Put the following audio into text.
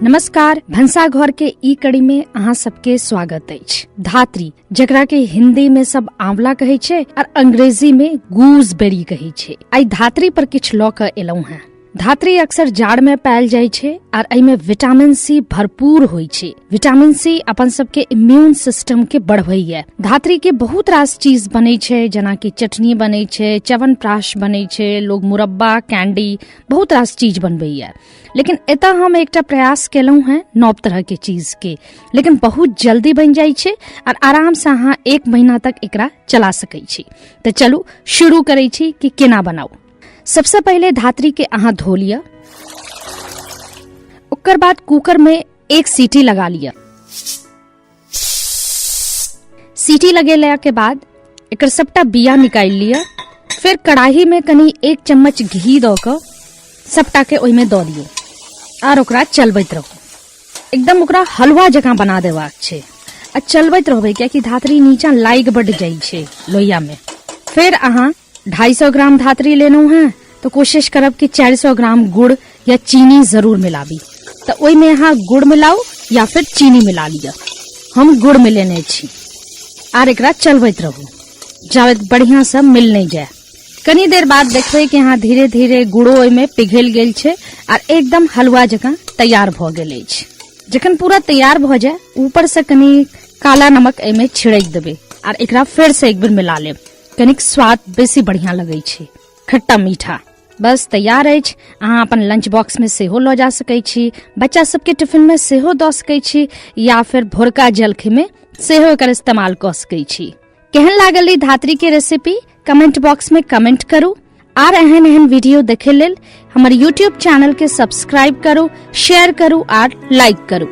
नमस्कार, भनसा घर के ई कड़ी में अहाँ सबके स्वागत अछि। धात्री, जकरा के हिंदी में सब आंवला कहै छै और अंग्रेजी में गूजबेरी कहै छै, आई धात्री पर किछु लऽ कऽ एलहुँ हेँ। धात्री अक्सर जाड़ में पायल जाइ छै और एहिमे विटामिन सी भरपूर होइ छै। विटामिन सी अपन सबके इम्यून सिस्टम के बढ़बैया। धात्री के बहुत रास चीज बनै छै, जेना कि चटनी बनै छै, च्यवनप्राश बनै छै, लोग मुरब्बा, कैंडी, बहुत रास चीज बनबैया। लेकिन एतऽ हम एकटा प्रयास केलहुँ हेँ नव तरह के चीज के, लेकिन बहुत जल्दी बनि जाइ छै और आराम से अहाँ 1 महीना तक एकरा चला सकै छी। तऽ चलू शुरू करै छी कि केना बनाउ। सबसे पहिले धात्री के अहाँ धो लिअ, ओकर बाद कुकर में 1 सीटी लगा लिअ। सीटी लगेला के बाद एकर सबटा बिया निकालि लिअ। फिर कढ़ाई में कनी 1 चम्मच घी दऽ कऽ सबटा के ओहिमे दऽ दियौ आर ओकरा चलबैत रहू। एकदम ओकरा हलवा जकाँ बना देबाक छै आ चलबैत रहबै, कियाकि धात्री नीचा लागि बड्ड जाइ छै लोहिया में। फिर अहाँ 250 ग्राम धात्री लेलहुँ हेँ तऽ कोशिश करब कि 400 ग्राम गुड़ या चीनी जरूर मिलाबी। तऽ ओहिमे अहाँ गुड़ मिलाउ या फिर चीनी मिला लिअ। हम गुड़ मिलेने छी आर एकरा चलबैत रहू जाबे बढ़िया से मिल नहीं जाए। कनी देर बाद देखबै कि अहाँ धीरे धीरे गुड़ो ओहिमे पिघलि गेल छै आर एकदम हलवा जकाँ तैयार भऽ गेल अछि। जखन पूरा तैयार भऽ जाए ऊपर से कनी काला नमक एहिमे छिड़कि देबै आर एकरा फेर से एक बेर मिला लेब। कनिक स्वाद बेसी बढ़िया लगै छै, खट्टा मीठा। बस तैयार अछि। अहाँ अपन लंच बॉक्स में सेहो लऽ जा सकै छी, बच्चा सबके टिफिन में सेहो दऽ सकै छी या फिर भोरका जलखै में सेहो एकर इस्तेमाल कऽ सकै छी। केहन लागल ई धात्री के रेसिपी कमेंट बॉक्स में कमेंट करू आर एहन एहन वीडियो देखे लेल हमर यूट्यूब चैनल के सब्सक्राइब करू, शेयर करू आर लाइक करू।